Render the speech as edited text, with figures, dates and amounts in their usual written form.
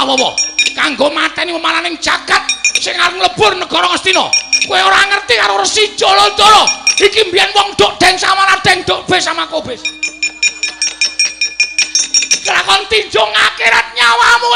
apa-apa kanggo mateni memalaning jagat sing arep nglebur negara Ngastina. Kowe ora ngerti karo Resi Jalandara. Iki mbiyen wong dok deng sama ladeng dok be sama kobis. Lakon tinjung akhirat nyawamu.